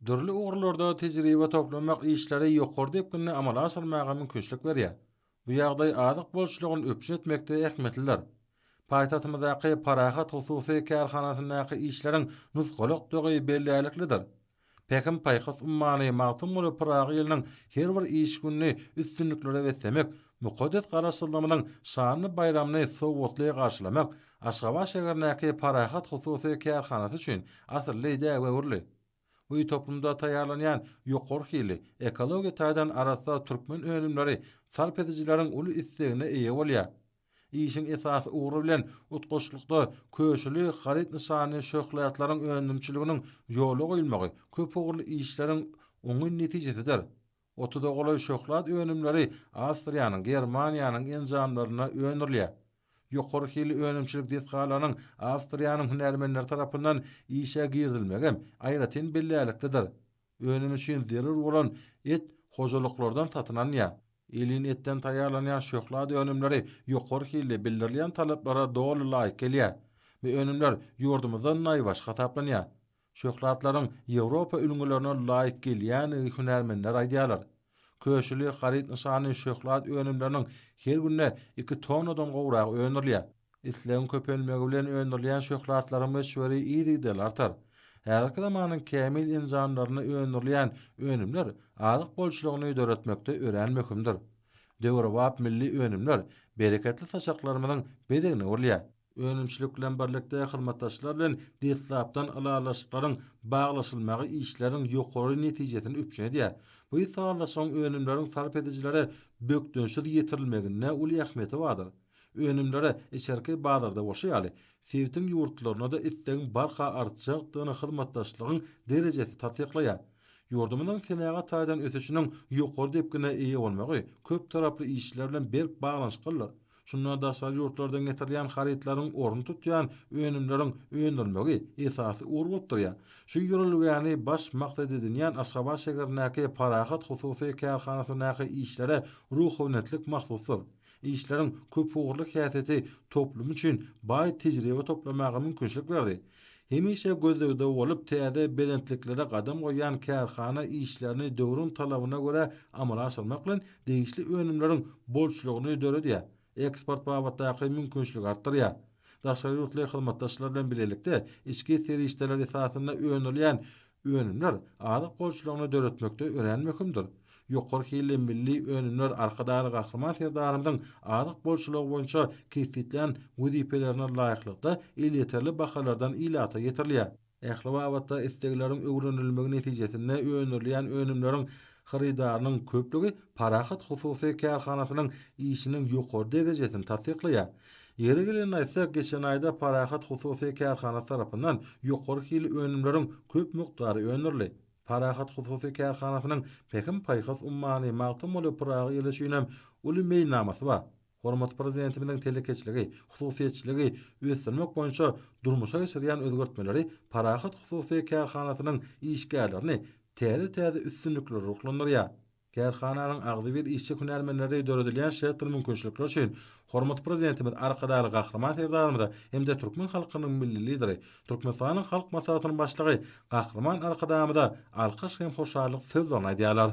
Dürli ugurlarda tejribe toplamak işleri ýokary depginde amala aşyrmaga mümkinçilik berýär. Bu ýagdaý azyk bolçulygyny üpjün etmekde ähmiýetlidir. Paýtagtymyzdaky Parahat hususy kärhanasyndaky işleriň nusgalykdygy bellärliklidir. Pähim-paýhas ummany Magtymguly Pyragy ýylynyň her bir iş gününi üstünliklere beslemek, mukaddes Garaşsyzlygymyzyň şanly baýramyny sowgatly garşylamak Aşgabat şägerindäki Parahat hususy kärhanasy üçin asylly däbe öwrüldi. Bu toplumda taýýarlanýan ýokary hilli, ekologiýa taýdan arassa türkmen önümleri sarp edijileriň uly islegine eýe bolýar. Işiň esasy ugry bilen utgaşyklykda köşüli haryt nyşanly şöhlatlaryň önümçiliginiň ýola goýulmagy köpugurly işleriň oňyn netijesidir. Otuza golaý şöhlat önümleri Awstriýanyň, Germaniýanyň enjamlarynda öndürilýär. Ýokary hilli önümçilik desgalarynyň Awstriýanyň hünärmenleri tarapyndan işe girizilmegem aýratyn bellärliklidir. Önüm üçin zerur bolan et hojalyklardan satyn alynýar. Elin etden taýýarlanýan şöhlat önümleri ýokary hilli, bildirilýän talaplara doly laýyk gelýär. Bu önümler ýurdumyzda naýbaşy hasaplanýar. Şöhlatlaryň Ýewropa ülňülerine laýyk gelýändigi hünärmenler aýdýarlar. Köşüli haryt nyşanly şöhlat önümleriniň her günde iki tonnadan gowragy öndürilýär. Islegiň köpelmegi bilen öndürilýän şöhlatlaryň möçberi yzygiderli artar. Häzirki zamanyň kämil enjamlarynda öndürilýän önümler azyk bolçulygyny döretmekde örän möhümdir. Döwrebap milli önümler bereketli saçaklarymyzyň bezegine öwrülýär. Önümçilik bilen birlikde hyzmatdaşlar bilen deslapdan ylalaşyklaryň baglaşylmagy işleriň ýokary netijesini üpjün edýär. Bu sazlaşygyň önümleriň sarp edijilere bökdençsiz ýetirilmeginde uly ähmiýeti bardyr. Önümlere içerki bazarda bolşy ýaly, sebitiň ýurtlarynda-da islegiň barha artjakdygyny hyzmatdaşlygyň derejesi tassyklaýar. Ýurdumyzyň senagat taýdan ösüşiniň ýokary depgine eýe bolmagy köptaraply işler bilen berk baglanyşyklydyr. Şunda daşary ýurtlardan getirilýän harytlaryň ornuny tutýan önümleriň öndürilmegi esasy ugur bolup durýar. Şu ýörelgäni baş maksat edinýän Aşgabat şägerindäki Parahat hususy kärhanasyndaky işlere ruhubelentlik mahsusdyr. Işleriň köpugurly häsiýeti toplum üçin baý tejribe toplamaga mümkinçilik berdi. Hemişe gözlegde bolup, täze belentliklere gadam goýýan kärhana işlerini döwrüň talabyna görä amala aşyrmak bilen, degişli önümleriň bolçulygyny döredýär, eksport babatdaky mümkinçiligi artdyrýar. Daşary ýurtly hyzmatdaşlar bilen bilelikde içki serişdeler esasynda öndürilýän önümler azyk bolçulygyny döretmekde örän möhümdir. Ýokary hilli milli önümler Arkadagly Gahryman Serdarymyzyň azyk bolçulygy boýunça kesgitlän wezipelerine laýyklykda elýeterli bahalardan ilata ýetirilýär. Ähli babatda islegleriň öwrenilmegi netijesinde öndürilýän önümleriň hyrydarynyň köplügi Parahat hususy kärhanasynyň işiniň ýokary derejesini tassyklaýar. Ýeri gelende aýtsak, geçen aýda Parahat hususy kärhanasy tarapyndan ýokary hilli önümleriň köp mukdary öndürildi. Parahat hususy kärhanasynyň Pähim-paýhas ummany Magtymguly Pyragy ýyly üçinem uly meýilnamasy bar. Hormatly Prezidentimiziň telekeçiligi, hususyýetçiligi ösdürmek boýunça durmuşa geçirýän özgertmeleri Parahat hususy kärhanasynyň işgärlerini täze-täze üstünliklere ruhlandyrýar. Kärhananyň agzybir işçi-hünärmenleri döredilýän şertdir mümkinçilikler üçin hormatly Prezidentimiz Arkadagly Gahryman Serdarymyza hem-de türkmen halkynyň Milli Lideri, Türkmenistanyň Halk Maslahatynyň Başlygy Gahryman Arkadagymyza alkyş hem hoşallyk sözlerini aýdýarlar.